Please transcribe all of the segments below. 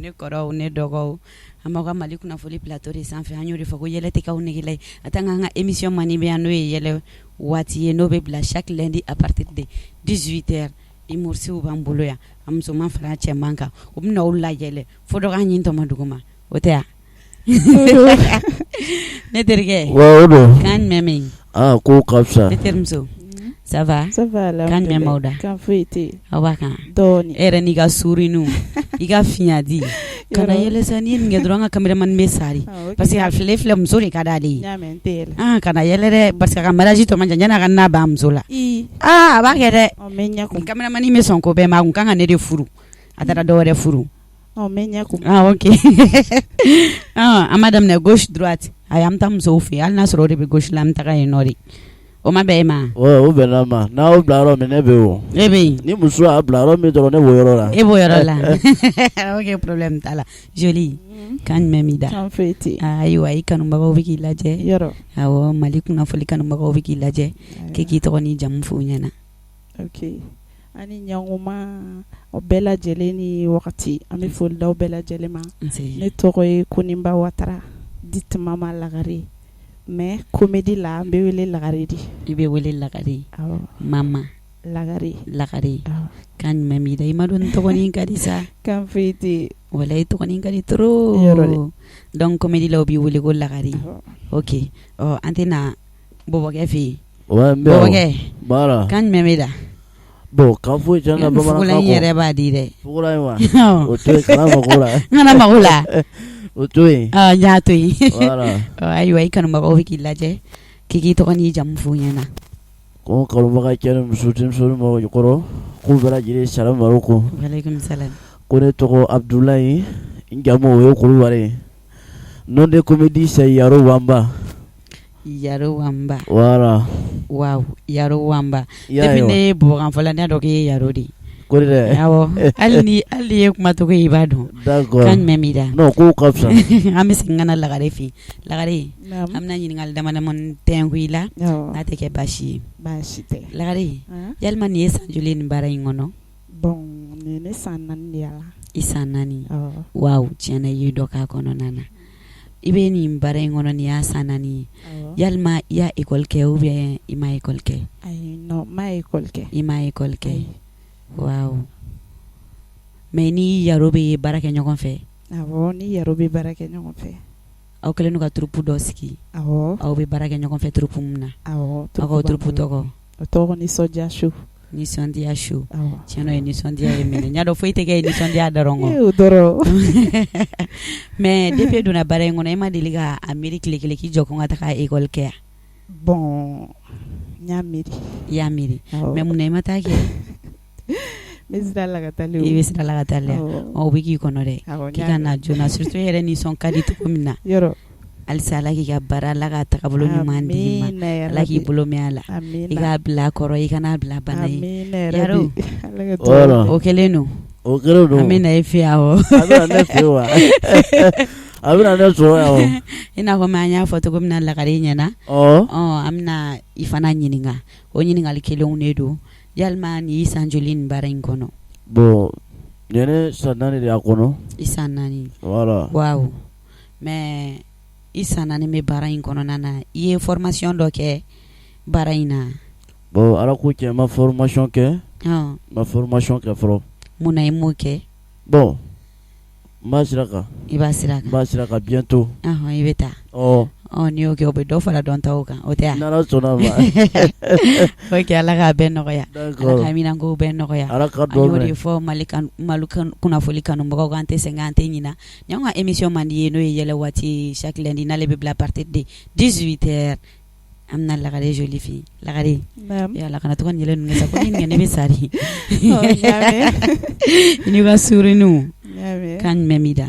Ne kɔrɔw, ne dɔgɔw, an b'aw ka Mali kunnafoni plateau de sanfɛ an y'o de fɔ ko yɛlɛ tɛ k'aw negela ye en tant que an ka émission mandi bɛ yan n'o ye yɛlɛ waati ye n'o bɛ bila chaque lundi à partir de 18 heures humoriste b'an bolo yan a musoman fara cɛman kan u bɛna aw layɛlɛ fo dɔ k'a ɲin tɔmɔ dugu ma o tɛ wa ne terikɛ o don kan jumɛn bɛ yen ko ka fisa ne terimuso ça va ça va kan jumɛn b'aw da kan foyi tɛ yen aw b'a kan dɔɔnin e yɛrɛ n'i ka sourire i ka fiɲɛdi kana yɛlɛ sa n'i ye nin kɛ dɔrɔn an ka caméraman bɛ sari parce que a filɛ filɛ muso de ka d'ale ye n y'a mɛn n tɛ yɛlɛ ah kana yɛlɛ dɛ parce que a ka mariage tɔ man jan yan'a ka na ban muso la ah a b'a kɛ dɛ n bɛ ɲɛ kun caméraman bɛ sɔn ko bɛɛ ma a kun kan ka ne de furu a taara dɔ wɛrɛ furu n bɛ ɲɛ kun ah ok an b'a daminɛ gauche droite ayi an bɛ taa musow fɛ yen hali n'a sɔrɔ o de bɛ gauche la an bɛ taga yen nɔ de o ma bɛn e ma o bɛnna ma n'aw bila yɔrɔ min ne bɛ yen e bɛ yen ni muso y'a bila yɔrɔ min dɔrɔn ne b'o yɔrɔ la e b'o yɔrɔ la ok problème t'a la Jolie kan jumɛn b'i da kan foyi tɛ yen ayiwa i kanubagaw bɛ k'i lajɛ yɔrɔ awɔ Mali kunnafoni kanubagaw bɛ k'i lajɛ k'e k'i tɔgɔ n'i jamu f'u ɲɛna ok ani ɲankuma o bɛɛ lajɛlen ni wagati an bɛ foli d'aw bɛɛ lajɛlen ma ne tɔgɔ ye Koninba Watara dite Mama Lagare mais comédie la n bɛ wele Lagare de i bɛ wele Lagare Mama Lagare Lagare kan jumɛn b'i da i ma dɔn nin tɔgɔnin ka di sa kan foyi tɛ yen walayi tɔgɔnin ka di trop donc comédie la u b'i wele ko Lagare ok ɔ an tɛna bɔbɔkɛ fɛ yen bɔbɔkɛ kan jumɛn b'i da bon kan foyi tɛ n na bamanankan kɔ yɛrɛ b'a di dɛ fugulan in wa o to yen kana mago la n kana mago la o to yen n y'a to yen ayiwa i kanubagaw bɛ k'i lajɛ k'i k'i tɔgɔ n'i jamu f'u ɲɛna ko kanubaga cɛ ni muso denmisɛnnin mɔgɔkɔrɔ k'u bɛɛ lajɛlen salamu aleykum ko ne tɔgɔ Abudulayi n jamu o ye Kulubali ye nom de comédie c'est Yaro Wanba Yaro Wanba voilà waaw Yaro Wanba depuis ne ye bɔbɔkan fɔla ne y'a dɔn k'e ye Yaro de ye ko dɛ awɔ hali ni hali ye kumacogo ye i b'a dɔn d'accord kan jumɛn b'i da non kow ka fisa an bɛ segin ka na Lagare fɛ yen Lagare an bɛna ɲininkali dama damani tɛnku i la n'a tɛ kɛ baasi ye baasi tɛ Lagare yalima nin ye san joli ye nin baara in kɔnɔ bon nin ye ne san 4 de ye a la i san 4 waaw tiɲɛ na i ye dɔ k'a kɔnɔna na i bɛ nin baara in kɔnɔ nin y'a san 4 ye yalima i y'a école kɛ ou bien i ma école kɛ ayi non n ma école kɛ i ma école kɛ waaw mais ni Yaro bɛ baara kɛ ɲɔgɔn fɛ awɔ ni Yaro bɛ baara kɛ ɲɔgɔn fɛ aw kɛlen don ka troupe dɔ sigi aw bɛ baara kɛ ɲɔgɔn fɛ troupe min na aw ka troupe tɔgɔ o tɔgɔ nisɔndiya show nisɔndiya show tiɲɛ ye nisɔndiya ye minɛ n y'a dɔn foyi tɛ kɛ nisɔndiya dɔrɔn kɔ mais depuis e donna baara in kɔnɔ e ma deli ka a miiri tile kelen k'i jɔ ko n ka taga école kɛ yan bon n y'a miiri i y'a miiri mais munna i ma taa kɛ n bɛ sira la ka taa i bɛ sira la ka taa o bɛ k'i kɔnɔ dɛ k'i ka na joona surtout e yɛrɛ nisɔn ka di cogo min na halisa Ala k'i ka baara Ala k'a tagabolo ɲuman d'i ma Ala k'i bolo mɛn a la i k'a bila a kɔrɔ i kan'a bila bana ye Yaro o kɛlen don o kɛlen don an bɛ na e fɛ yan awɔ a bɛ na ne fɛ wa a bɛ na ne sɔrɔ yan o i n'a fɔ an y'a fɔ cogo min na Lagare ɲɛna ɔ an bɛna i fana ɲininka o ɲininkali kelenw de don yalima nin y'i san joli nin baara in kɔnɔ bon nin ye ne san 4 de y'a kɔnɔ i san 4 voilà waaw mais i san 4 bɛ baara in kɔnɔna na i ye formation dɔ kɛ baara in na bon Ala ko tiɲɛ n ma formation kɛ n ma formation kɛ fɔlɔ mun na i m'o kɛ bon n b'a sira kan i b'a sira kan n b'a sira kan bientôt i bɛ taa n'i y'o kɛ o bɛ dɔ fara dɔntaw kan o tɛ wa n'Ala sɔnna ma ok Ala k'a bɛɛ nɔgɔya Ala ka haminankow bɛɛ nɔgɔya Ala ka an y'o de fɔ Mali kunnafoni kanubagaw kan an tɛ sɛgɛn an tɛ ɲina nin y'anw ka émission mandi ye n'o ye yɛlɛ waati ye chaque lundi n'ale bɛ bila à partir de 18 heures an bɛna Lagare Jolie fɛ yen Lagare yala kana to ka nin yɛlɛ ninnu kɛ sa ko ni nin kɛ ne bɛ sa de i n'i ka sourire kan jumɛn b'i da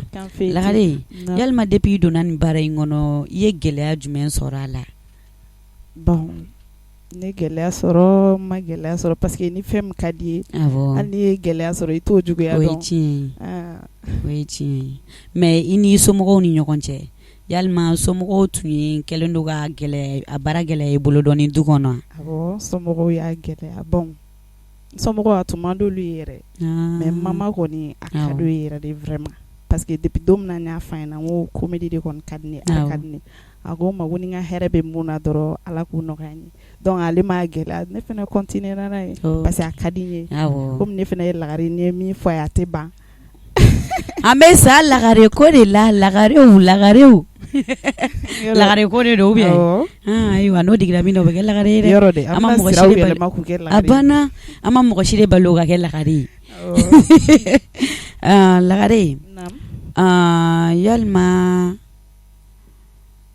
Lagare yalima depuis i donna nin baara in kɔnɔ i ye gɛlɛya jumɛn sɔrɔ a la bon ne gɛlɛya sɔrɔ ma gɛlɛya sɔrɔ parce que ni fɛn min ka di ye hali n'i ye gɛlɛya sɔrɔ i t'o juguya dɔn o ye tiɲɛ ye o ye tiɲɛ ye mais i n'i somɔgɔw ni ɲɔgɔn cɛ yalima somɔgɔw tun ye kɛlen don ka gɛlɛya a baara gɛlɛya i bolo dɔɔni du kɔnɔ awɔ somɔgɔw y'a gɛlɛya bon somɔgɔw a tun man d'olu ye yɛrɛ mais maman kɔni a ka d'o ye yɛrɛ de vraiment. parce que depuis don min na n y'a f'a ɲɛna n ko comédie de kɔni ka di ne ye, art ka di ne ye. A ko n ma ko ni n ka hɛrɛ bɛ mun na dɔrɔn Ala k'o nɔgɔya n ye donc ale m'a gɛlɛya ne fana continuer na n'a ye parce que a ka di n ye komi ne fana ye lagare ye n'i ye min fɔ a ye a tɛ ban. An bɛ sa lagare ko de la lagarew lagarew lagare ko de don ou bien ayiwa n'o digira min na o bɛ kɛ lagare ye dɛ yɔrɔ dɛ an ma mɔgɔ si yɛlɛma k'u kɛ lagare a banna an ma mɔgɔ si de bali o ka kɛ lagare ye lagare yalima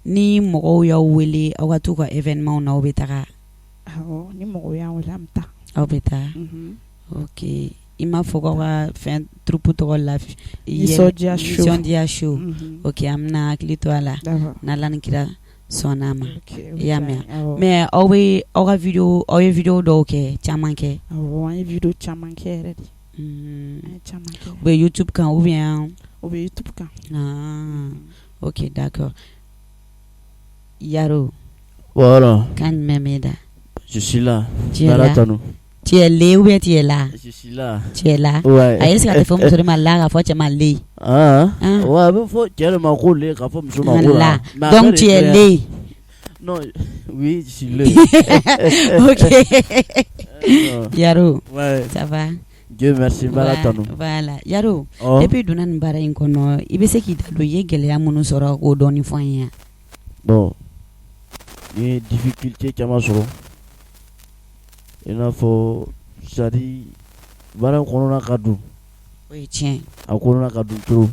ni mɔgɔw y'aw wele aw ka t'u ka événement na aw bɛ taga ni mɔgɔw y'an wele an bɛ taa aw bɛ taa ok i m'a fɔ k'aw ka fɛn troupe tɔgɔ la nisɔndiya show ok an bɛna hakili to a la n'Ala ni kira sɔnna a ma i y'a mɛn mais aw bɛ aw ka vidéo aw ye vidéo dɔw kɛ caman kɛ awɔ an ye vidéo caman kɛ yɛrɛ de u bɛ YouTube kan ou bien u bɛ YouTube kan ok d'accord Yaro voilà kan jumɛn b'e da je suis là tu es là tu es lé ou bien tu es là je suis là tu es là ouais a est-ce que a tɛ fɔ muso de ma la k'a fɔ cɛ ma le ah ouais a bɛ fɔ cɛ de ma ko le k'a fɔ muso ma ko la donc tu es lé non oui je suis lé ok Yaro ouais ça va Dieu merci n b'Ala tanu voilà Yaro depuis i donna nin baara in kɔnɔ i bɛ se k'i da don i ye gɛlɛya minnu sɔrɔ k'o dɔɔni fɔ an ye bon n ye difficulté caman sɔrɔ i n'a fɔ c'est à dire baara in kɔnɔna ka dun o ye tiɲɛ a kɔnɔna ka dun trop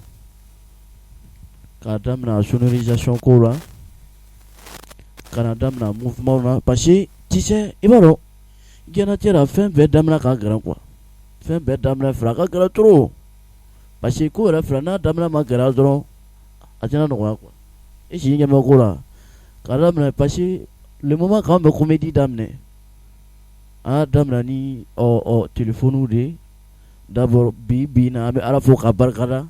k'a daminɛ sonorisation ko la ka na daminɛ mouvement na parce que tu sais i b'a dɔn diɲɛlatigɛ la fɛn bɛɛ daminɛ ka gɛlɛn quoi fɛn bɛɛ daminɛ filɛ a ka gɛlɛn trop parce que ko yɛrɛ filɛ n'a daminɛ ma gɛlɛya dɔrɔn a tɛna nɔgɔya quoi i sigi ɲɛ bɛ ko la k'a daminɛ parce que le moment k'an bɛ comédie daminɛ an y'a daminɛ ni ɔ téléphone de ye d'abord bi bi in na an bɛ Ala fo k'a barikada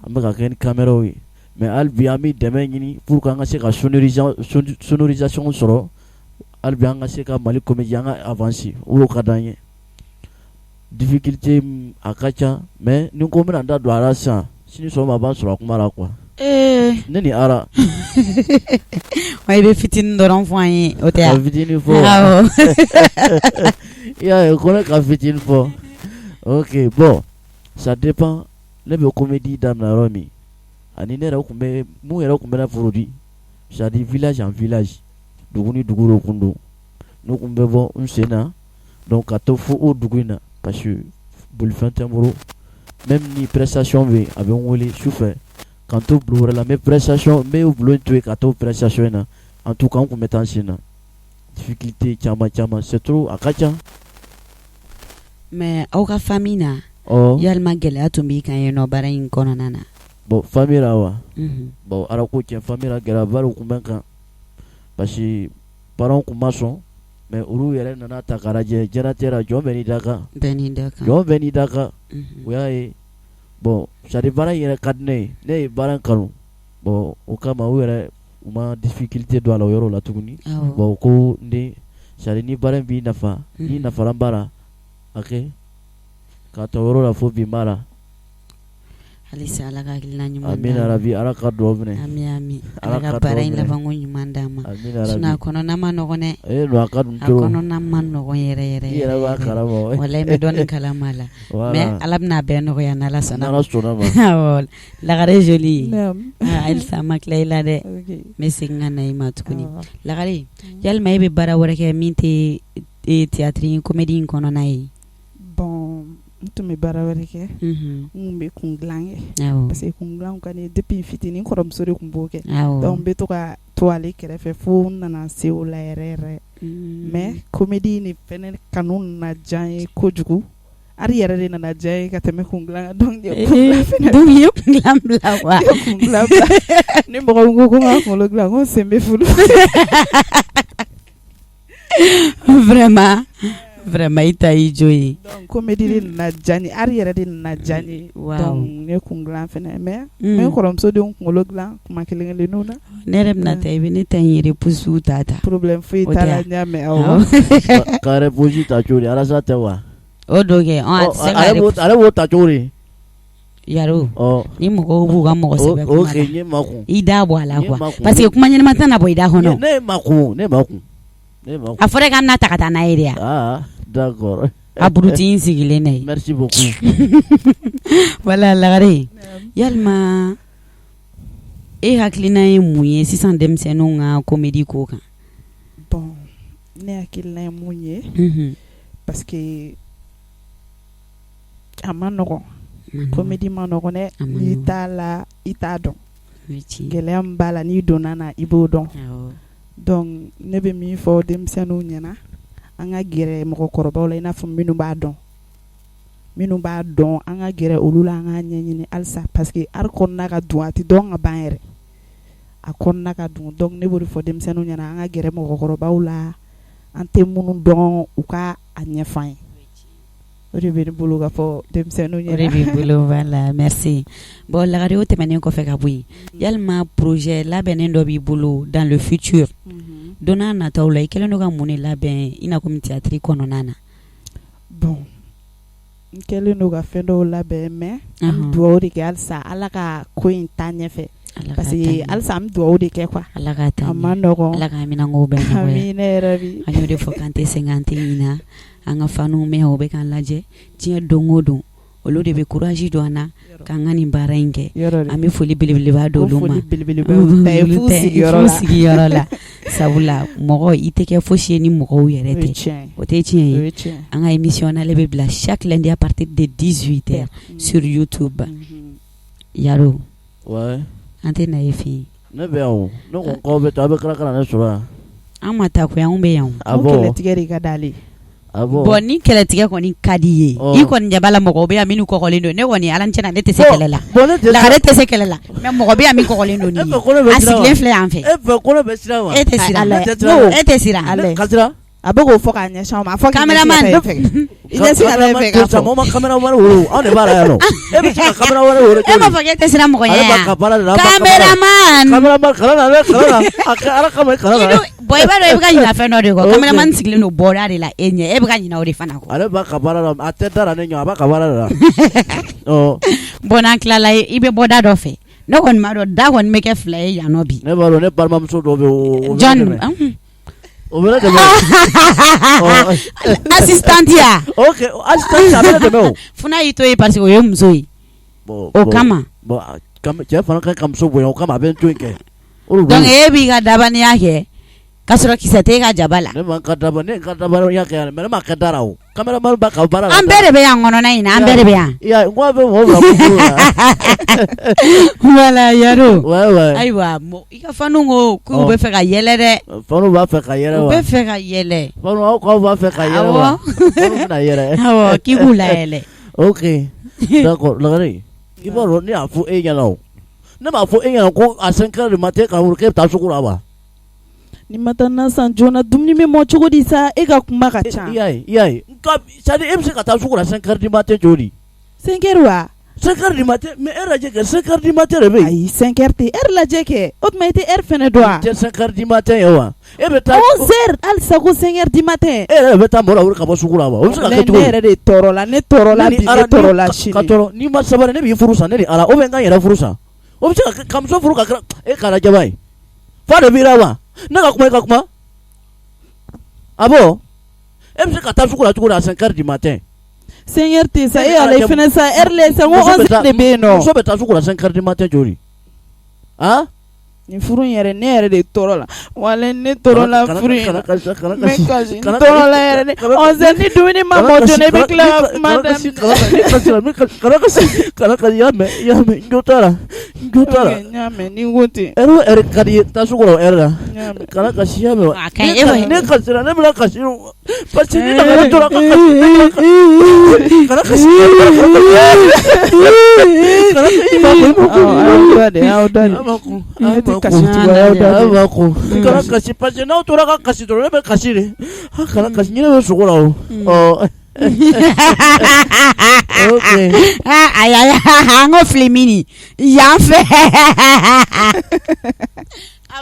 an bɛ ka kɛ ni caméraw ye mais hali bi an bɛ dɛmɛ ɲini pour que an ka se ka sonorisation sɔrɔ hali bi an ka se ka Mali comédie an ka avancer o ka d'an ye difficulté a ka ca mais ni ko n bɛna n da don a la sisan sini sɔgɔma a b'an sɔrɔ a kuma la quoi ne ni Ala wa i bɛ fitinin dɔrɔn fɔ an ye o tɛ ka fitinin fɔ i y'a ye ko ne ka fitinin fɔ ok bon ça dépend ne bɛ comédie daminɛ yɔrɔ min ani ne yɛrɛ tun bɛ mun yɛrɛ tun bɛ ne produit c'est à dire village en village dugu ni dugu de tun don ne tun bɛ bɔ n sen na donc ka to fo o dugu in na parce que bolifɛn tɛ n bolo même ni prestation bɛ yen a bɛ n wele su fɛ ka n to bulon wɛrɛ la n bɛ prestation n bɛ bulon to yen ka t'o prestation in na en tout cas n tun bɛ taa n sen na difficulté caman caman c'est trop a ka ca. mais aw ka famille na yalima gɛlɛya tun b'i kan yen nɔ baara in kɔnɔna na. bon famille la wa. bon Ala ko tiɲɛ famille la gɛlɛyaba de tun bɛ n kan parce que parents tun ma sɔn mais olu yɛrɛ nana ta k'a lajɛ diɲɛlatigɛ la jɔn bɛɛ n'i dakan jɔn bɛɛ n'i dakan o y'a ye bon c'est à dire baara in yɛrɛ ka di ne ye ne ye baara in kanu bon o kama u yɛrɛ u ma difficulté don a la o yɔrɔ la tuguni bon ko n den c'est à dire ni baara in b'i nafa n'i nafara n b'a la a kɛ k'a ta o yɔrɔ la fo bi n b'a la Halisa Ala ka hakilina ɲuman d'an ma, amina yarabi Ala ka dugawu minɛ, ami ami Ala ka baara in labanko ɲuman d'an ma, amina sinon a kɔnɔna man nɔgɔn dɛ, ee non a ka dun a kɔnɔna man nɔgɔn yɛrɛ yɛrɛ i yɛrɛ b'a kalama walahi n bɛ dɔɔnin kalama a la mais Ala bɛna a bɛɛ nɔgɔya n'Ala sɔnna n'Ala sɔnna ma awɔ Lagare Jolie halisa n ma tila i la dɛ n bɛ segin ka na i ma tuguni Lagare yalima e bɛ baara wɛrɛ kɛ min tɛ théâtre comédie in kɔnɔna ye bon n tun bɛ baara wɛrɛ kɛ n tun bɛ kun dilan kɛ parce que kun dilan ka di depuis fitinin kɔrɔmuso de tun b'o kɛ donc n bɛ to ka to ale kɛrɛfɛ fo n nana se o la yɛrɛ yɛrɛ mais comédie nin fɛnɛ kanu nana diya n ye kojugu art yɛrɛ de nana diya n ye ka tɛmɛ kun dilan kan donc donc i ye kun dilan bila quoi kun dilan bila ni mɔgɔ min ko ko n ka kunkolo dilan ko n sen bɛ funu vraiment vraiment i ta y'i jo ye donc comédie de nana diya n ye art yɛrɛ de nana diya n ye donc n ye kun dilan fɛnɛ mais n bɛ n kɔrɔmuso denw kunkolo dilan kuma kelen kelenninw na ne yɛrɛ bɛna taa i bɛ ne ta in repousse ta ta problème foyi t'a la n y'a mɛn awɔ ka repousse ta cogo di Alasa tɛ wa o don kɛ ale b'o ta cogo di Yaro ni mɔgɔw b'u ka mɔgɔ sɛbɛ kuma la, ok n ye makun, i da bɔ a la quoi parce que kuma ɲɛnama tɛna bɔ i da kɔnɔ, ne ye makun ne makun a fɔra e k'an bɛna ta ka taa n'a ye de wa, aa d'accord abruti in sigilen dɛ merci beaucoup voilà Lagare yalima e hakilina ye mun ye sisan denmisɛnninw ka comédie ko kan bon ne hakilina ye mun ye parce que a man nɔgɔn comédie man nɔgɔn dɛ n'i t'a la i t'a dɔn gɛlɛya min b'a la n'i donna na i b'o dɔn donc ne bɛ min fɔ denmisɛnninw ɲɛna an ka gɛrɛ mɔgɔkɔrɔbaw la i n'a fɔ minnu b'a dɔn minnu b'a dɔn an ka gɛrɛ olu la an k'a ɲɛɲini halisa parce que art kɔnɔna ka dun a tɛ dɔn ka ban yɛrɛ a kɔnɔna ka dun donc ne b'o de fɔ denmisɛnninw ɲɛna an ka gɛrɛ mɔgɔkɔrɔbaw la an tɛ minnu dɔn u ka a ɲɛfɔ an ye o de bɛ ne bolo ka fɔ denmisɛnninw ɲɛna o de b'i bolo voilà merci bon Lagare o tɛmɛnen kɔfɛ ka bɔ yen yalima projet labɛnnen dɔ b'i bolo dans le futur don n'a nataw la i kɛlen don ka mun de labɛn i n'a komi théâtre kɔnɔna na bon n kɛlen don ka fɛn dɔw labɛn mais an bɛ dugawu de kɛ halisa Ala ka ko in taa ɲɛfɛ parce que halisa an bɛ dugawu de kɛ quoi Ala k'a taa a man nɔgɔn Ala k'a haminankow bɛɛ nɔgɔya amina yarabi an y'o de fɔ k'an tɛ sɛgɛn an tɛ ɲina an ka fanw bɛ yan u bɛ k'an lajɛ diɲɛ don o don olu de bɛ courage don an na k'an ka nin baara in kɛ an bɛ foli belebeleba d'olu ma sigiyɔrɔ la sabula mɔgɔ i tɛ kɛ fosi ye ni mɔgɔw yɛrɛ tɛ o tɛ tiɲɛ ye an ka émission n'ale bɛ bila chaque lundi à partir de 18 heures sur YouTube Yaro an tɛ na e fɛ yen ne bɛ yan ne ko k'aw bɛ taa aw bɛ tila ka na ne sɔrɔ yan an ma taa koyi anw bɛ yan kɛlɛtigɛ de ka d'ale bon ni kɛlɛtigɛ kɔni ka di ye i kɔni ɲɛ b'a la mɔgɔw bɛ yan minnu kɔgɔlen don ne kɔni Ala ni cɛ na ne tɛ se kɛlɛ la Lagare tɛ se kɛlɛ la mais mɔgɔ bɛ yan min kɔgɔlen don ni ye a sigilen filɛ yan fɛ e tɛ siran e tɛ siran A bɛ k'o fɔ k'a ɲɛsin anw ma a fɔ cameraman i ɲɛsin ka taa fɛ k'a fɔ mɔgɔ ma cameraman wele anw de b'a la yan nɔ e bɛ se ka cameraman wele e m'a fɔ k'e tɛ siran mɔgɔ ɲɛ wa cameraman cameraman kana na dɛ kana na a kɛ Ala kama i kana na bon i b'a dɔn i bɛ ka ɲinɛ fɛn dɔ de kɔ cameraman sigilen don bɔda de la e ɲɛ e bɛ ka ɲinɛ o de fana kɔ ale b'a ka baara la a tɛ da la ne ɲɛ a b'a ka baara de la bon n'an tilala i bɛ bɔ da dɔ fɛ ne kɔni b'a dɔn da kɔni bɛ kɛ fila ye yan nɔ bi ne b'a dɔn ne balimamuso dɔ bɛ yen jɔn O bɛ ne dɛmɛ assistante ya ok assistante a bɛ ne dɛmɛ o fo n'a y'i to yen parce que o ye muso ye o kama bon cɛ fana ka ka muso bonya o kama a bɛ n to yen kɛ donc e b'i ka dabaniya kɛ ka sɔrɔ kisɛ t'e ka jaba la ne ma n ka daba ne ye n ka dabaniya kɛ mais ne m'a kɛ da la o cameraman b'a ka baara la an bɛɛ de bɛ yan kɔnɔna in na an bɛɛ de bɛ yan i y'a ye n ko a bɛ mɔgɔw bila ko la voilà Yaro ouais ouais ayiwa i ka fanw ko k'u bɛ fɛ ka yɛlɛ dɛ fanw b'a fɛ ka yɛlɛ wa u bɛ fɛ ka yɛlɛ fanw aw k'aw b'a fɛ ka yɛlɛ wa fanw bɛna yɛlɛ awɔ k'i k'u layɛlɛ ok d'accord Lagare i b'a dɔn ne y'a fɔ e ɲɛna o ne m'a fɔ e ɲɛna ko à 5 heures du matin ka wuli k'e bɛ taa sugu la wa Ni ma taa na san joona dumuni bɛ mɔ cogo di sa e ka kuma ka ca i y'a ye i y'a ye c'est à dire e bɛ se ka taa sugu la 5 heures du matin cogo di 5 heures wa 5 heures du matin mais heure lajɛ kɛ 5 heures du matin de bɛ yen ayi 5 heures tɛ heure lajɛ kɛ o tuma i tɛ heure fana dɔn wa tɛ 5 heures du matin ye wa e bɛ taa 11 heures halisa ko 5 heures du matin e yɛrɛ de bɛ taa mɔgɔ lawuli ka bɔ sugu la wa o bɛ se ka kɛ cogo di ne yɛrɛ de tɔɔrɔla ne tɔɔrɔla bi ne tɔɔrɔla sini ka tɔɔrɔ n'i ma sabali ne b'i furu sa ne ni Ala ou bien n ka n yɛrɛ furu sa o bɛ se ka kɛ ka muso furu ka kɛ e k'a lajɛ ba ye fa de b'i la wa ne ka kuma e ka kuma ah bon e bɛ se ka taa sugu la cogo di à 5 heures du matin 5 heures tɛ sa e Ala i fana sa heure lajɛ sa n ko 11 heures de bɛ yen nɔ muso bɛ taa sugu la 5 heures du matin cogo di ah nin furu in yɛrɛ ne yɛrɛ de tɔɔrɔ la walahi ne tɔɔrɔ la furu in na n bɛ kasi n tɔɔrɔ la yɛrɛ de 11 heures ni dumuni ma mɔ joona i bɛ tila ka kuma daminɛ kana kasi kana kasi i y'a mɛn i y'a mɛn n jo t'a la n jo t'a la n y'a mɛn ni n ko ten heure o heure ka d'i ye taa sugu la o heure la kana kasi i y'a mɛn wa A ka ɲi, e b'a ye. ne kasira ne bɛna kasi parce que ni Lagare tora ka kasi kana kasi kana kasi i b'a kun aw da de aw da de a b'a kun ne tɛ kasi tugun aw da a de b'a kun kana kasi parce que n'aw tora ka kasi dɔrɔn ne bɛ kasi de a kana kasi ɲinɛ bɛ sogo la o ɔ ok ayi ayi an ko fili min yan fɛ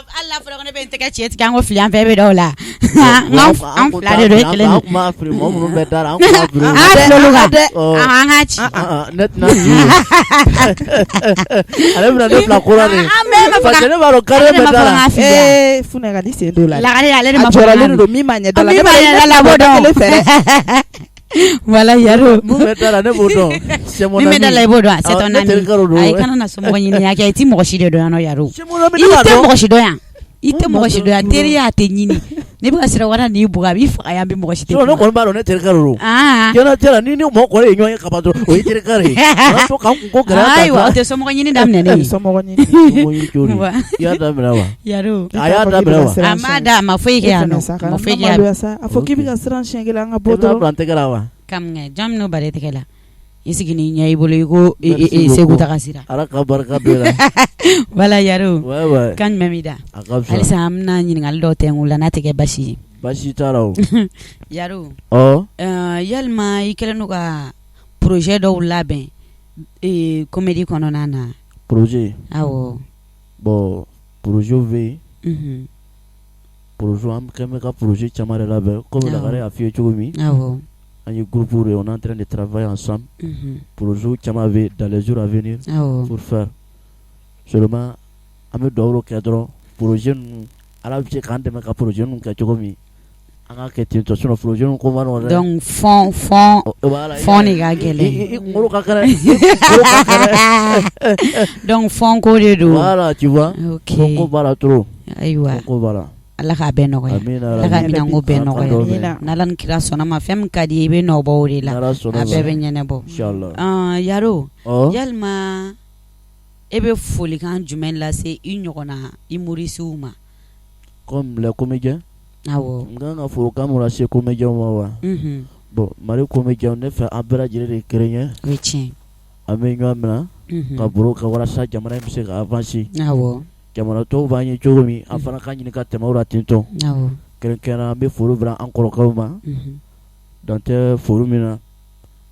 hali n'a fɔra ko ne bɛ n tɛgɛ ci tigɛ an ko fili yan fɛ e bɛ da o la An fila de don, e kelen An tun b'a feere mɔgɔ minnu bɛ da la, an tun b'a feere an ka an k'a ci. Ne tɛna ci, ale bɛna ne bila ko la de, parce que ne b'a dɔn gardien bɛ da la. Ee Funɛ kan'i sen don o la dɛ. Lagare ale de ma A jɔrɔlen don min b'a ɲɛ da la. Min b'a ɲɛ da la, a b'o dɔn. Kelen fɛ dɛ. Voilà Yaro. Mun bɛ da la ne b'o dɔn. C'est mon Min bɛ da la i b'o dɔn, c'est ami. ton Ne ami. terikɛ de don. Ayi, kana na somɔgɔ ɲini kɛ, i tɛ mɔgɔ si de dɔn yan nɔ Yaro. C'est mon ami, I ne b'a tɛ dɔn. mɔgɔ si dɔn yan. I tɛ mɔgɔ si dɔn yan. Teriya a tɛ ɲini. N'i bɛ ka sira wɛrɛ n'i bugɔ a b'i faga yan bi mɔgɔ si tɛ Sinon ne kuma. kɔni b'a dɔn ne terikɛ de don. Ah. Diɲɛlatigɛ la ni ni mɔgɔ kɔni ye ɲɔgɔn ye kaban dɔrɔn o y'i terikɛ de ye. Kana to k'an kunko gɛlɛya ta. Ayiwa, o tɛ somɔgɔ ɲini daminɛ ne ye. Somɔgɔ ɲini. Somɔgɔ ɲini cogo di? I y'a daminɛ wa? Yaro. A y'a daminɛ wa? A ma da, a ma foyi kɛ yan nɔ. A ma foyi kɛ yan. A fɔ k'i bɛ ka siran siɲɛ kelen an ka bɔ E bɛna dɔrɔn. bila n tɛgɛ la wa? Kam kɛ, jɔn bɛn'o bari e tɛgɛ la? I sigi n'i ɲɛ i bolo i ko Merci Segu beaucoup. taga sira. Ala ka barika don i la. Voilà Yaro. Ouais ouais. Kan jumɛn b'i da? A ka fisa. Halisa an bɛna ɲininkali dɔw tɛnku la n'a tɛ kɛ basi ye. Baasi t'a la o. Yaro. Ɔ. Yalima i kɛlen don ka projet dɔw labɛn comédie kɔnɔna na? Projet. Awɔ. Bon, projet bɛ yen. Unhun. Projet an kɛlen bɛ ka projet caman de labɛn comme Awɔ. Lagare y'a f'i ye cogo min. Awɔ. An ye groupe de ye, on est en train de travailler ensemble. Unhun. Projet caman bɛ yen dans les jours à venir. Awɔ. Pour faire. Seulement an bɛ dugawu kɛ dɔrɔn projet ninnu Ala bɛ se k'an dɛmɛ ka projet ninnu kɛ cogo min an ka kɛ ten tɔ sinon projet ninnu ko man nɔgɔn dɛ. Donc fond fond Voilà, fond de ka gɛlɛn. I kunkolo ka kɛnɛ. I kunkolo ka kɛnɛ. Donc fond ko de don. Voilà, tu vois. Ok. Fond ko b'a la trop. Ayiwa. Fond ko b'a la. Ala k'a bɛɛ nɔgɔya. Amina Ala ka rabi. minɛnko bɛɛ Ala ka nɔgɔya. dɔ bɛn. N'Ala ni kira sɔnna ma fɛn min ka di i ye i bɛ nɔ bɔ o de la. N'Ala sɔnna A ma. bɛɛ bɛ ɲɛnabɔ. Inchallah. Yaro. Ɔ. Yalima e bɛ folikan jumɛn lase i ɲɔgɔnna humoristew ma? Comme les comédiens. Awɔ. N kan ka folikan mun lase comédiens ma wa? Unhun. Bon, Mali comédiens ne fɛ an bɛɛ lajɛlen de ye kelen ye. O ye tiɲɛ ye. An bɛ ɲɔgɔn minɛ. Unhun. Ka baro kɛ walasa jamana in bɛ se ka avancer. Awɔ. Jamana tɔw b'an ye cogo min an fana ka ɲini ka tɛmɛ o la ten tɔ. Awɔ. Kɛrɛnkɛrɛnnenya an bɛ foli bila an kɔrɔkɛw ma. Unhun. Dan tɛ foli min na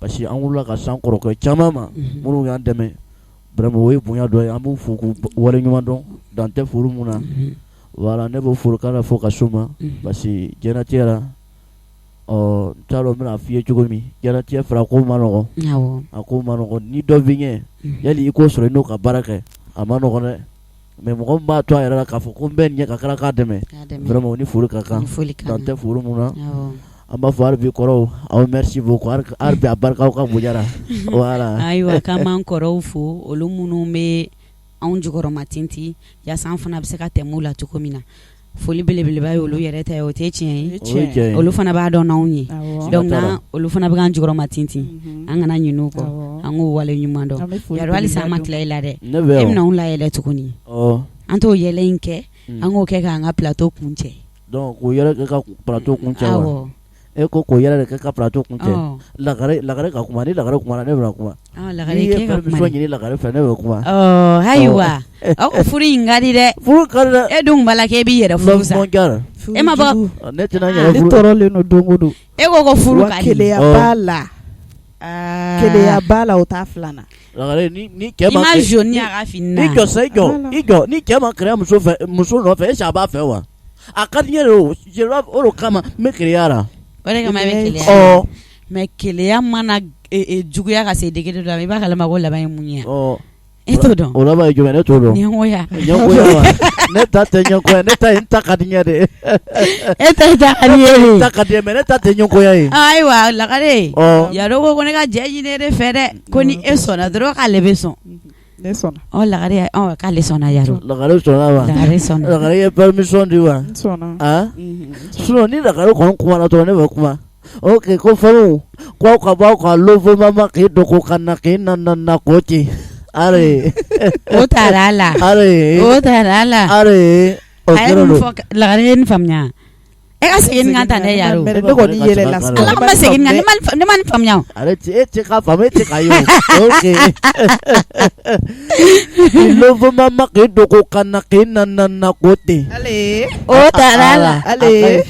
parce que an wulila ka se an kɔrɔkɛ caman ma. Unhun. Minnu y'an dɛmɛ vraiment o ye bonya dɔ ye an b'u fo k'u waleɲuman dɔn dan tɛ foli min na. Unhun. Voilà ne b'o folikan de fɔ ka s'u ma. Unhun. Parce que diɲɛlatigɛ la ɔ n t'a dɔn n bɛna f'i ye cogo min diɲɛlatigɛ fara ko man nɔgɔn. Awɔ. A ko man nɔgɔn ni dɔ b'i ɲɛ yanni i k'o sɔrɔ i n'o ka baara kɛ a man nɔgɔn dɛ. Mais mɔgɔ min b'a to a yɛrɛ la k'a fɔ ko n bɛ nin ɲɛ ka tila k'a dɛmɛ vraiment o ni foli ka kan. Ni foli ka Dan kan. tɛ foli min na. Awɔ. An b'a fɔ hali bi kɔrɔw aw merci beaucoup hali bi a barika aw ka bonya la voilà. Ayiwa k'an b'an kɔrɔw fo olu minnu bɛ anw jukɔrɔma tintin yaasa an fana bɛ se ka tɛmɛ u la cogo min na. Foli belebeleba ye olu yɛrɛ ta ye o tɛ tiɲɛ ye. O ye tiɲɛ ye. Olu fana b'a dɔn n'anw ye. Awɔ. Donc Siga t'a la. n'an olu fana bɛ k'an jukɔrɔma tintin an kana ɲinɛ u kɔ. Awɔ. An k'u wale ɲuman dɔn. An bɛ foli Yaro halisa an ma belebeleba tila i la dɛ. Ne bɛ E yan. bɛna anw layɛlɛ tuguni. Ɔ. An t'o yɛlɛ in kɛ. Mm. An k'o kɛ k'an ka plateau kuncɛ. Donc k'o yɛlɛ kɛ ka plateau kuncɛ wa? Awɔ. E ko k'o yɛlɛ de kɛ ka plateau kuncɛ. Ɔ. Lagare Lagare ka kuma ni Lagare kumana ne bɛna kuma. Ɔ Lagare N'i ye k'e ka kuma permission dɛ. ɲini Lagare fɛ ne bɛ kuma. Ɔ ayiwa aw ka furu in ka di dɛ. Furu ka di dɛ. E dun b'a la k'e b'i yɛrɛ furu sa. Love mondial. E ma bɔ Ne tɛna n yɛrɛ Ne furu. tɔɔrɔlen don don o don. E ko ko furu Wa ka di. keleya Ɔ. b'a la. Keleya b'a la o t'a filanan. Lagare ni cɛ I ma ma jaune a ka fini na. I jɔ sa i jɔ i jɔ ni cɛ ma keleya muso fɛ muso nɔfɛ est ce que a b'a fɛ wa? A ka di n ye de o o de kama n bɛ keleya la. O de kama i bɛ keleya. Ɔ. Mais keleya mana juguya ka se degré dɔ la i b'a kalama ko laban ye mun ye. Ɔ. E t'o dɔn. O laban ye jumɛn ye ne t'o dɔn. Ɲɛngoya. Ɲɛngoya wa? Ne ta tɛ ɲɛngoya ne ta ye n ta ka di n ye de. E ta ye ta ka di ye de. Ne ta ka di n ye mais ne ta tɛ ɲɛngoya ye. Ayiwa Lagare. Ɔ. Yaro ko ko ne ka jɛ ɲini e de fɛ dɛ. Ko ni e sɔnna dɔrɔn k'ale bɛ sɔn. Ne sɔnna. Ɔ Lagare ɔ k'ale sɔnna Yaro. Lagare sɔnna wa? Lagare sɔnna. Lagare ye permission di wa? N sɔnna. Han? Sinon ni Lagare kɔni kumana dɔrɔn ne bɛ kuma. Ok ko fɛnw ko aw ka bɔ aw ka love mama k'i dogo ka na k'i na na na ko ci. Allez. O taara a la. Allez. O taara a la. Allez. O A ye kɛlen mun don. fɔ Lagare ye nin faamuya. E ka segin nin kan tan dɛ Yaro. Ne kɔni yɛlɛla. Ala ma segin nin kan ne ma nin faamuya o. Ale ti e tɛ k'a faamu e tɛ k'a ye o. Ok. Love mama k'i dogo ka na k'i na na na ko ten. Allez. O taara a la. Allez.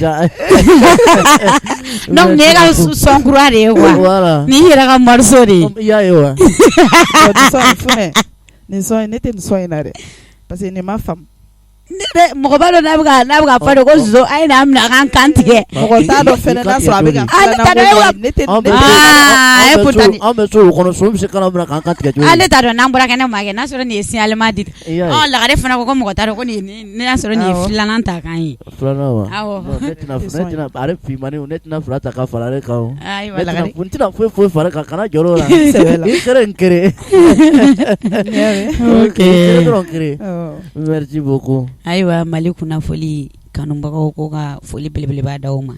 Donc nin ye ka son kura de ye quoi. Voilà. Nin yɛrɛ ka morceau de ye. I y'a ye wa? Nin son in Funɛ nin son in ne tɛ nin son in na dɛ parce que nin ma faamu. Mɔgɔ b'a dɔn n'a bɛ k'a fɔ de ko nson a ye n'a minɛ a k'an kan tigɛ. Mɔgɔ t'a dɔn fɛnɛ n'a sɔrɔ a bɛ ka filanan ko ne tɛ An bɛ so kɔnɔ, son bɛ se ka minɛ k'an kan tigɛ cogo di? Ne t'a dɔn n'an bɔra kɛnɛ ma kɛ n'a sɔrɔ nin ye signalement di. Ɔ Lagare fana ko ko mɔgɔ t'a dɔn ko nin ye n'a sɔrɔ nin ye filanan ta kan ye. Filanan wa? Awɔ. Ne tɛna ale finmani ne tɛna fila ta ka fara ale kan o. Ayiwa Lagare. N tɛna foyi foyi fara kan, kana jɔrɔ o la. I kere n kere. Ok. I kere dɔrɔn n kere. Merci beaucoup. Ayiwa Mali kunnafoli kanubagaw ko ka foli belebeleba d'aw ma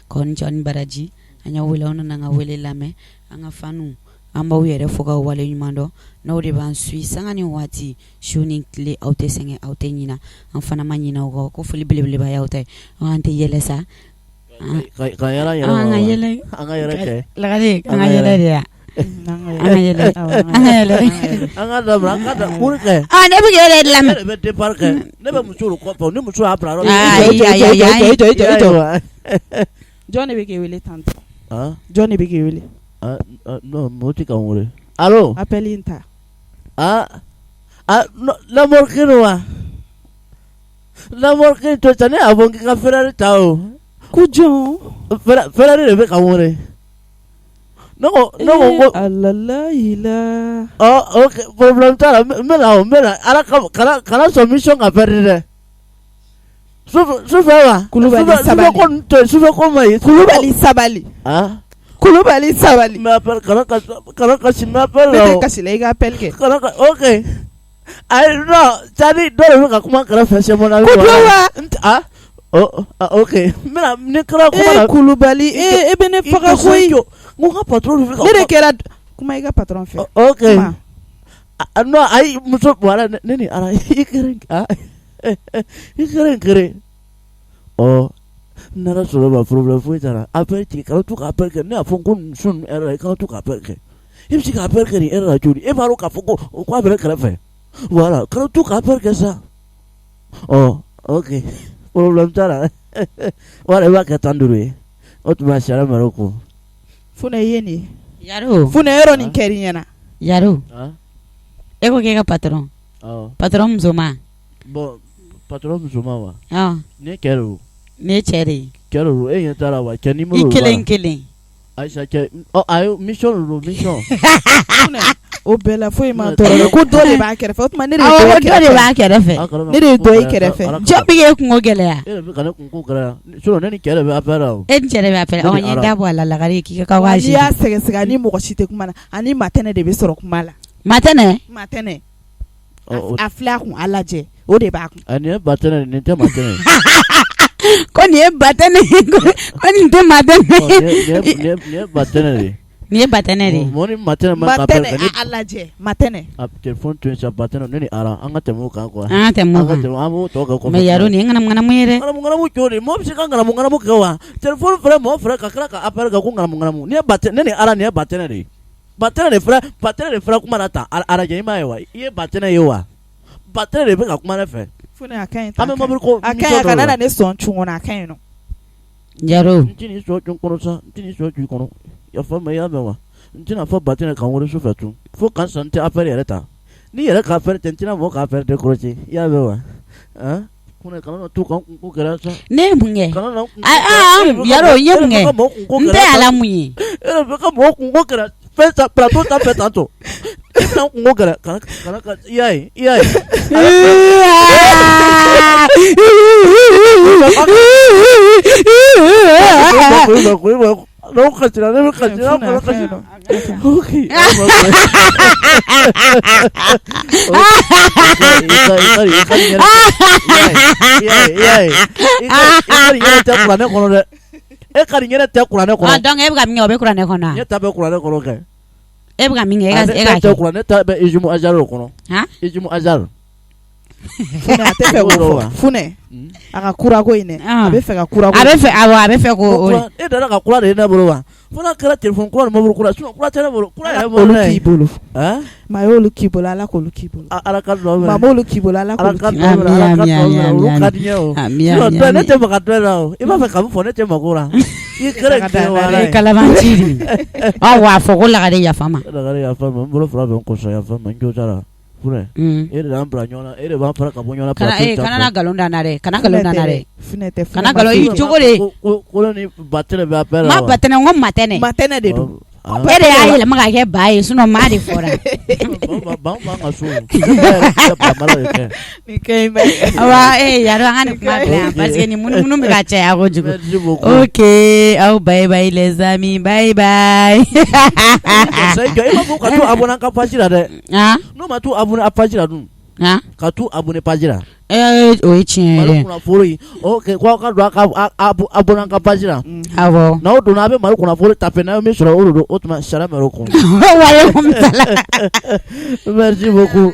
k'aw ni ce aw ni baraji an y'aw wele aw nana an ka wele lamɛn an ka fanu an b'aw yɛrɛ fo k'aw wale ɲuman dɔn n'aw de b'an suit sanga ni waati su ni tile aw tɛ sɛgɛn aw tɛ ɲina an fana ma ɲina aw kɔ ko foli belebeleba y'aw ta ye an tɛ yɛlɛ sa ka yɛlɛ yɛrɛ an ka yɛlɛ an ka yɛlɛ kɛ Lagare an ka yɛlɛ de ya an ka yɛlɛ an ka yɛlɛ an ka dabila an ka da pour kɛ ah ne bɛ k'e yɛrɛ de lamɛn ne de bɛ départ kɛ ne bɛ muso de kɔfɛ ni muso y'a bila yɔrɔ min ayi ayi ayi jɔ jɔn de bɛ k'e wele tan jɔn de bɛ k'e wele non mɔgɔ tɛ ka n wele allo appel in ta ah ah Lamborghini wa Lamborghini to sa ne y'a fɔ k'i ka Ferrari ta o ko jɔn Ferrari de bɛ ka n wele ne ko ne ko ko alalayila ɔ ok problème t'a la n bɛ na o n bɛ na ala kama kana kana sɔn mission ka perdu dɛ sufɛ wa Kulubali sabali sufɛ ko ninnu to yen sufɛ ko ma ɲi Kulubali sabali ah Kulubali sabali n bɛ appel kana kasi kana kasi n bɛ appel ne la tɛ o kasi la i ka appel kɛ kana ka ok ayi non c'est à dire dɔ de bɛ ka kuma n kɛrɛfɛ c'est mon ami ko jɔn wa ah oh ok n bɛna ni kɛra kuma la Kulubali e bɛ ne faga koyi n ko n ka patron bɛ ka ne de kɛra kuma i ka patron fɛ ok non ayi muso voilà ne ni ala i kɛra ah i kɛra n kɛra ɔ n'ala sɔnna ma problème foyi t'a la appel ci kana to ka appel kɛ ne y'a fɔ ko muso ninnu heure la i kana to ka appel kɛ i bɛ se ka appel kɛ nin heure la cogo di e b'a dɔn k'a fɔ ko k'a bɛ ne kɛrɛfɛ voilà kana to ka appel kɛ sa ɔ ok problème t'a la voilà i b'a kɛ 15 ye o tuma salamu aleykum Funɛ i ye nin ye Funɛ yɔrɔ nin kɛr'i ɲɛna Yaro e ko k'e ka patron patron musoman bon patron musoman wa ne cɛ don ne cɛ de ye cɛ don e ɲɛ t'a la wa cɛ numéro i kelen kelen Ayisa cɛ ayi mission don mission o bɛɛ la foyi ma tɔɔrɔ ko dɔ de b'a kɛrɛfɛ o tuma ne de dɔ de b'a kɛrɛfɛ ne de ye dɔ i kɛrɛfɛ jɔn bɛ k'e kunko gɛlɛya e de bɛ ka ne kunko gɛlɛya sinon ne ni cɛ de bɛ affaire la o e ni cɛ de bɛ affaire la ɔ n ye da bɔ a la Lagare k'i ka n'i y'a sɛgɛsɛgɛ a ni mɔgɔ si tɛ kuma na ani Matɛnɛ de bɛ sɔrɔ kuma la Matɛnɛ Matɛnɛ a filɛ a kun a lajɛ o de b'a kun nin ye Batɛnɛ nin tɛ Matɛnɛ ko nin ye Batɛnɛ ko nin tɛ Matɛnɛ nin ye Batɛnɛ de nin ye Batɛnɛ de mɔgɔ ni Matɛnɛ ma Matɛnɛ a lajɛ Matɛnɛ a téléphone to yen sa Batɛnɛ ne ni Ala an ka tɛmɛ o kan quoi an ka tɛmɛ o kan an b'o tɔ kɛ kɔfɛ mais Yaro nin ye ŋanamu ŋanamu ye dɛ ŋanamu ŋanamu cogo di mɔgɔ bɛ se ka ŋanamu ŋanamu kɛ wa téléphone fɛnɛ mɔgɔ fɛnɛ ka tila ka appel kɛ ko ŋanamu ŋanamu nin ye Batɛnɛ ne ni Ala nin ye Batɛnɛ de ye Batɛnɛ de filɛ Batɛnɛ de filɛ kuma na tan a lajɛ i m'a ye wa i ye Batɛnɛ ye wa Batɛnɛ de bɛ ka kuma ne fɛ Funɛ a ka ɲi an bɛ mobili ko a ka ɲi a kana na ne sɔn cun kɔnɔ a ka ɲi nɔ Yaro n tɛn'i sɔn cun kɔnɔ sa n tɛn'i sɔn cun kɔnɔ yafa n ma i y'a mɛn wa n tɛna fɔ Batɛnɛ ka n wele sufɛ tun fo ka n sa n tɛ appel yɛrɛ ta n'i yɛrɛ ka appel tɛ n tɛna mɔgɔ ka appel décrocher i y'a mɛn wa han Funɛ kana na to ka n kunko gɛlɛya sa ne ye mun kɛ kana na n kunko Yaro n ye mun kɛ n tɛ a la mun ye e de bɛ ka mɔgɔ kunko gɛlɛya fɛn ta plateau sanfɛ tan tɔ e bɛna n kunko gɛlɛya kana kana ka i y'a ye i y'a ye n'aw kasira ne bɛ kasi n'aw kana kasi ok i ka nin yɛrɛ tɛ kuranɛ kɔnɔ dɛ e ka nin yɛrɛ tɛ kuranɛ kɔnɔ donc e bɛ ka min kɛ o bɛ kuranɛ kɔnɔ ne ta bɛ kuranɛ kɔnɔ kɛ e bɛ ka min kɛ e ka ne ta tɛ kuranɛ ne ta bɛ Ismu Azar kɔnɔ Ismu Azar Funɛ a tɛ fɛ k'o fɔ Funɛ a ka kura ko in dɛ a bɛ fɛ ka kura a bɛ fɛ awɔ a bɛ fɛ k'o e dara ka kura de ye ne bolo wa fo n'a kɛra téléphone kura ni mobili kura sinon kura tɛ ne bolo kura yɛrɛ olu k'i bolo maa y'olu k'i bolo Ala k'olu k'i bolo Ala ka dugawu minɛ maa m'olu k'i bolo Ala k'olu k'i bolo Ala ka dugawu minɛ olu ka di n ye o sinon dɔ ne tɛ maga dɔ in la o i b'a fɛ ka min fɔ ne tɛ maga o la i kɛra kɛ wala ye kalabanci de ye wa a fɔ ko Lagare yafa n ma Lagare yafa n ma n bolo fila bɛ n kɔ sa yafa n ma n jo t'a la. E de bila ɲɔgɔn e de b'an fara ka bɔ ɲɔgɔn kana na nkalon da n na dɛ kana nkalon da n na dɛ kana nkalon i cogo de ko ni batɛnɛ bɛ appel la ma batɛnɛ n ko matɛnɛ matɛnɛ de don e de y'a yɛlɛma ka kɛ ba ye sinon ma de fɔra ka so awa ee yaro an ka nin kuma bila yan parce que nin munumunu bɛ ka caya kojugu ok aw bye bye les amis bye bye i ma fɔ ka t'u abonné an ka page la dɛ n'u ma t'u abonné a page la dun ka t'u abonné page la o ye tiɲɛ Mali kunnafoni ok ko aw ka don a ka abonné an ka page la awɔ n'aw donna a bɛ Mali kunnafoni taper n'a ye min sɔrɔ o de don o tuma salam aleykum walekum salam merci beaucoup.